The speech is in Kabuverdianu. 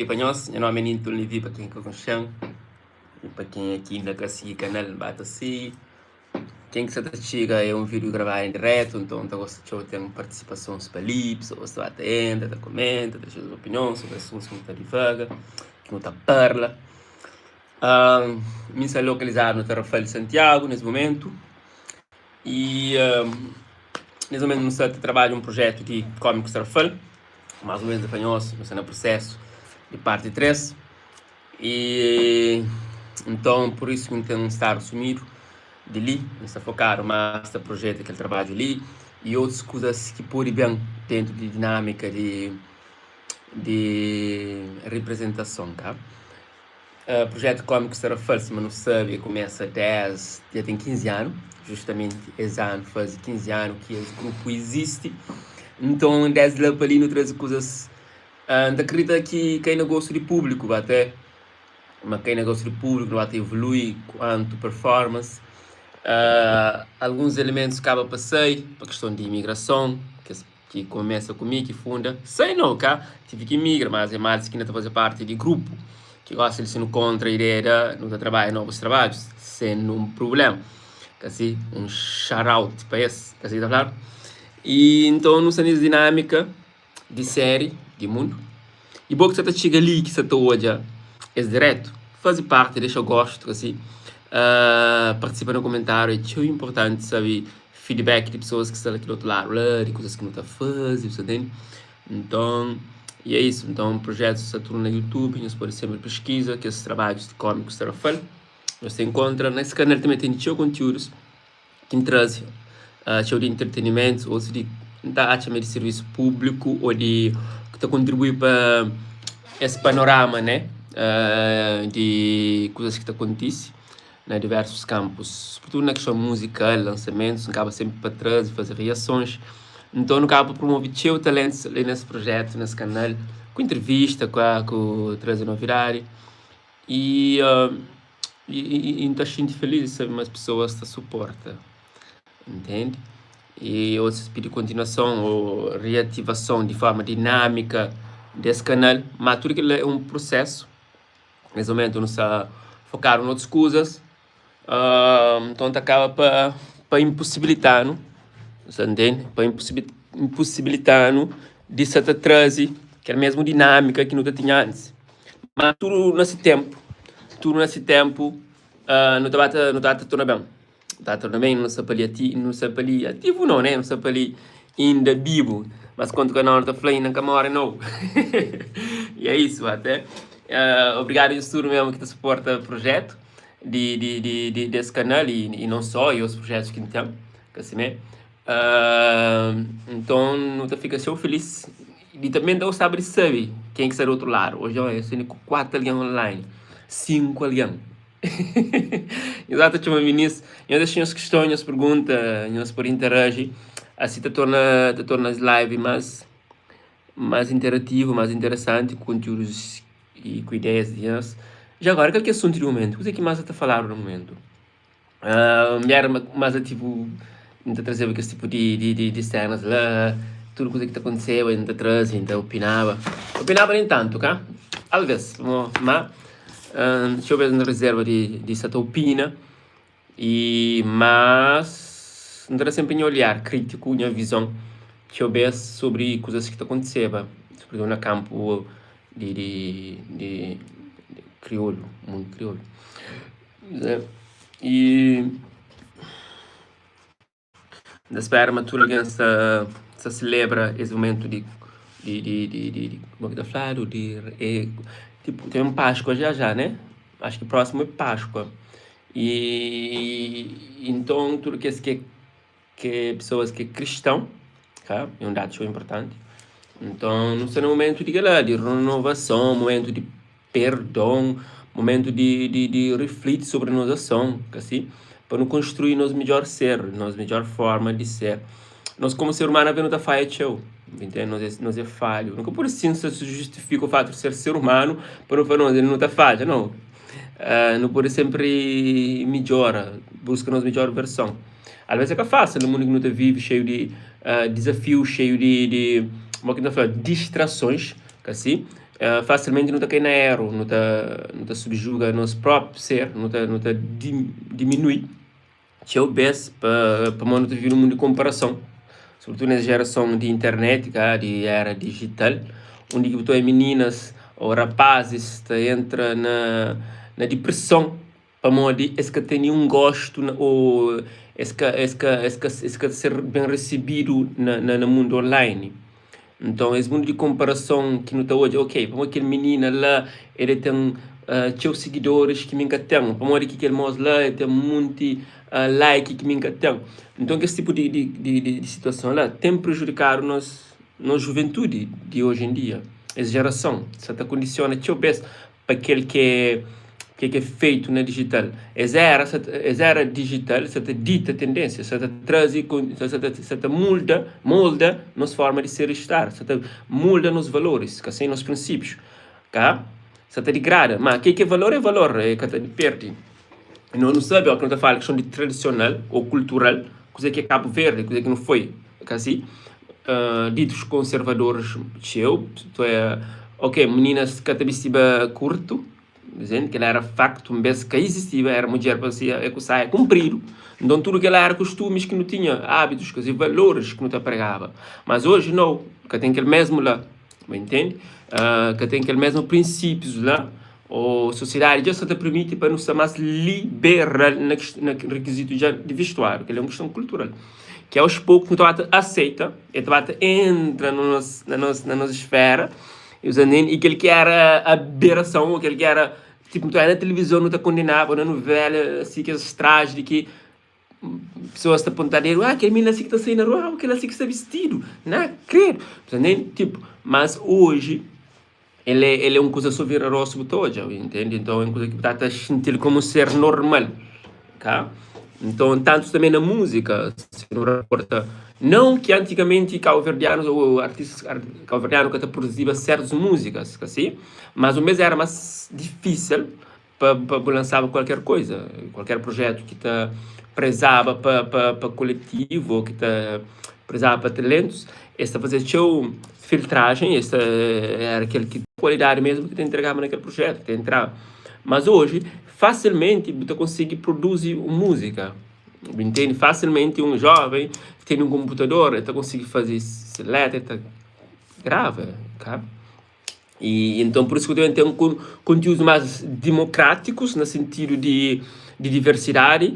E pa nhos, nha nomi é Nilton Levy pa ken ka konxe-m i pa kenha ki inda ka sigi kanal ba ta sigi. Ken ki sa ta txiga é un vídiu gravadu en diretu, nton ta gosta txeu ten partisipasons pa li, pesoas ta ba ta entra, ta komenta, ta dexa ses opinion sobri asuntus ki nu ta divaga, ki nu ta parla. Mi sta lokalizadu na Tarrafal di Santiagu nes mumentu i nes mumentu nu sta ta trabadja un prujetu di Kómikus Tarrafal. Más ou menos fla nhos, nu sta na prusésu di parti 3 i nton pur isu ki N ten stadu sumidu di li, N sta fokadu más ta projeta kel trabadju li i otus kuzas ki pode ben dentu di dinámika di di riprizentason, ka? Projetu Kómiku Sarafal, sima nu sabe, kumesa 10, dja ten 15 anu, justamenti es anu faze 15 anu ki es grupu izisti. Nton, desdi la pa li nu traze kuzas, N ta kridita ki kai na gostu di públiku, ba te, ma kai na gostu di públiku, nu ba ta evolui kuantu performance. Alguns elementus kaba pa sai, pa kiston di imigrason, kes ki kumesa ku mi ki funda sai no ka tive ki migra mas é malis ki na ta faze parti di grupu ki gosi li si nu kontra ideia da nu ta trabadja novus trabadjus sen un prublema kasi un shout out pa es kasi ki ta fladu i nton nu sta nes dinamika di seri di mundu i bo ki sa ta txiga li ki sa ta odja es diretu faze parti dexa gostu kasi partisipa na komentariu é txeu inportanti sabe feedback di pessoas ki sta la kel otu ladu la, di kuzas ki nu ta faze, bu sta ntende? Nton, e é isu. Nton, projetu sta tudu na YouTube, nhos pode sempre peskiza kes trabadjus di Kómikus Tarrafal. Nhos ta enkontra. Na es kanal tanbe ten txeu kontiúdus ki N traze, txeu di entretenimentu, otus di N ta atxa ma é di sirvisu públiku ô di ki ta kontribui pa es panorama, né, di kuzas ki ta kontise. na diversus kampus, sobritudu na kiston muzikal, lansamentus, N kaba senpri pa traze, faze riasons. Nton nu kaba pa promove txeu talentus li nes prujetu, nes kanal, ku intrivista, ku ku traze novidadi. I i N ta xinti felis di sabe ma pesoas ta suporta, ntende? I otus pidi kontinuason ô riativason di forma dinamika des kanal, ma tudu kel-la é un prusesu. Nes momentu nu sta fokadu na otus kuzas, nton ta kaba pa pa inposibilita-nu, sa ntende? Pa inposibilita-nu di sa ta traze kel mesmu dinamika ki nu ta tinha antis. Ma tudu na si tenpu, tudu na si tenpu nu ta ba ta nu ta ba ta torna ben. Ta torna ben, nu sta pa li ati, nu sta pa li ativu no, né? Nu sta pa li inda bibu, mas kontu ka nau nu ta fla inda N ka more nou. E é isu até. Obrigadu nhos tudu mesmu ki ta suporta projetu di di di di des kanal i i non só, i otus projetus ki N ten, ka simé. Nton nu ta fika txeu filis i tanbe N ta gostaba di sabe ken ki sta di utru ladu. Oji N sta ku 4 algen online, 5 algen. Nhos ata txoma minis, nhos dexa nhos kiston, nhos pergunta, nhos pode interaji, asi ta torna ta torna es live más más interativu, más interesanti ku kontiúdus i ku ideias di nhos. Já agora, kal ki é asuntu di mumentu? Kuzê ki más ta faladu na mumentu? Mi éra más ativu, N ta trazeba kes tipu di di di sénas la, tudu kuza ki ta kontiseba N ta traze, N ta opinaba. Opinaba nen tantu ka, alves, má txeu bes N ta rezerva di di sa ta opina i mas N ta da senpri nha olhar krítiku, nha vizon txeu bes sobri kuzas ki ta kontiseba, sobritudu na kanpu di di di kriolu, mundu kriolu. I N ta spera ma tudu algen sta sta selebra es mumentu di di di di di kuma ki ta fladu di e tipu ten un Páskua já já né acho ki prósimu é Páskua i nton tudu kes ki ke pesoas ki é kriston ka é un datu txeu inportanti nton nu sta na mumentu di kila di renovason mumentu di perdon, momentu di di di rifliti sobri nos ason, ka si? Pa nu konstrui nos midjor ser, nos midjor forma di ser. Nos komu ser umanu aves nu ta fadja txeu, ntende? Nos é nos é falhu. Nu ka pode sin sa justifika o fatu di ser ser umanu pa nu fla nos nu ta fadja, nau. Nu pode senpri midjora, buska nos midjor verson. Alves é ka fásil na mundu ki nu ta vive xeiu di dizafiu, xeiu di di, mo ki nu ta fla, distrasons, ka si? Fasilmenti nu ta kai na eru, nu ta subjuga nos própi ser, nu ta diminui txeu bês pamodi nu ta vive num mundu di konparason, sobretudu nes jerason di internet, ka, di era dijital, undi ki bu ta odja mininas ô rapazis ta entra na dipreson pamodi es ka ten ninhun gostu ô es ka ser ben risibidu na mundu online. Nton, es mundu di konparason ki nu ta odja, ok, pamodi kel minina la el ten txeu sigidoris ki mi ka ten, pamodi ki kel mos la el ten munti like ki mi ka ten. Nton, kes tipu di situason la ten prejudikadu nos juventudi di oji en dia. Es jerason sa ta kondisiona txeu bês pa kel ki é feitu na dijital. Es era dijital sa ta dita tendênsia, sa ta traze, sa ta molda nos forma di ser e estar, sa ta molda nos valoris, ka sen nos prinsípius, ka? Sa ta digrada, ma ke ki é valor é valor, é ka ta perde. Nu sabe, ó, ki nu ta fala kiston di tradisional ô kultural, kuze ki é Kabu Verdi, kuze ki nu foi, ka si? Ditus konservadoris txeu, to é, ok, meninas ka ta bistiba kurtu, dizendo que era facto, um bes ka existiba, era mudjer pa é ku saia kunpridu. Nton, tudu kel era kustumis ki nu tinha, hábitos, quer dizer, valores ki nu ta pregaba. Mas hoje não, ka ten kel mesmu la, bu entende? Ka ten kel mesmu prinsípius la, ô sosiedadi dja sa ta permiti pa nu sta más liberal na rekizitu dja di vestuáriu, kel é un kiston kultural ki aos poucos nu ta ba ta aseita, el ta ba ta entra na nos esfera. E kel ki era aberason, ou kel ki era tipo, nu ta na tilivizon, nu ta kondenaba na novela si kes trajes di ki pessoas ta ponta dedu: "Ah, kel menina si ki ta sai na rua, ah, kel si ki sta bistidu, na kredu." Nem tipo, mas hoje ele é un kuza so vira rostu bu ta odja, entende? Então é un kuza ki bu ta xinti-l komu ser normal, ka? Então, tantu também na múzika, se nu raporta, não ki antigamenti kabu-verdianus ou artistas kabu-verdianu ka ta produziba sertus múzikas, ka si? Mas un bes era más difísil pa bu lansaba kualker koza, kualker projetu ki ta prezaba pa koletivu ou ki ta prezaba pa talentus, es ta fazia txeu filtrajen, es ta era kel ki kualidadi mesmu ki ta entregaba na kel projetu, ki ta entraba. Mas oji, fasilmenti bu ta konsigi produzi un múzika, bu intende? Fasilmenti un joven ki tene un konputador, el ta konsigi faze se letra, el ta grava, ka? E enton pur isu ki nu ten kontiúdus más dimokrátikus na sentidu di diversidadi.